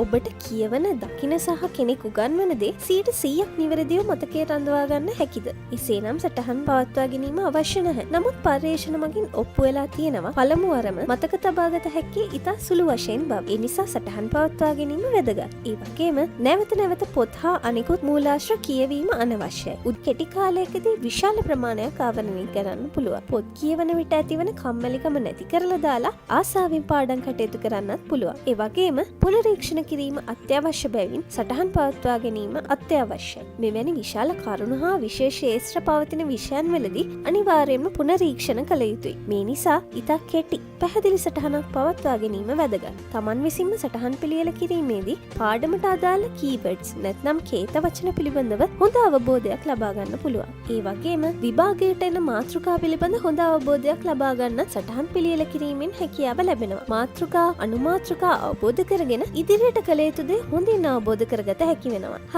ඔබට කියවන, දකින සහ කෙනෙක් උගන්වන දේ 100%ක් නිවැරදිව මතකයේ රඳවා ගන්න හැකිද? එසේනම් සටහන් පවත්වා ගැනීම අවශ්‍ය නැහැ. නමුත් පර්යේෂණ මගින් ඔප්පු වෙලා තියෙනවා පළමු වරම මතක තබාගත හැක්කේ ඉතා සුළු වශයෙන් බව. ඒ නිසා සටහන් පවත්වා ගැනීම වැදගත්. ඒ වගේම නැවත නැවත පොත් හා අනෙකුත් මූලාශ්‍ර කියවීම අනවශ්‍යයි. කෙටි කාලයකදී විශාල ප්‍රමාණයක් ආවරණය කරන්න පුළුවන්. පොත් කියවන විට ඇතිවන කම්මැලිකම නැති කරලා දාලා ආසාවෙන් පාඩම් කටයුතු කරන්නත් පුළුවන්. ඒ වගේම පුනරීක්ෂණ කිරීම අත්‍යවශ්‍ය බැවින් සටහන් පවත්වා ගැනීම අත්‍යවශ්‍යයි. මෙවැනි විශාල කරුණු හා විශේෂ ක්ෂේත්‍ර පවතින විෂයන් වලදී අනිවාර්යයෙන්ම පුනරීක්ෂණ කළ යුතුයි. මේ නිසා ඉතා කෙටි, පැහැදිලි සටහනක් පවත්වා ගැනීම වැදගත්. තමන් විසින්ම සටහන් පිළියෙල කිරීමේදී පාඩමට අදාළ කීවර්ඩ්ස් නැත්නම් කේත වචන පිළිබඳව හොඳ අවබෝධයක් ලබා ගන්න පුළුවන්. ඒ වගේම විභාගයට එන මාතෘකා පිළිබඳ හොඳ අවබෝධයක් ලබා ගන්න සටහන් පිළියෙල කිරීමෙන් හැකියාව ලැබෙනවා. මාතෘකා, අනුමාතෘකා අවබෝධ කරගෙන ඉදිරියට කළ යුතු දේ හොඳින් අවබෝධ කරගත හැකි වෙනවා. හරි.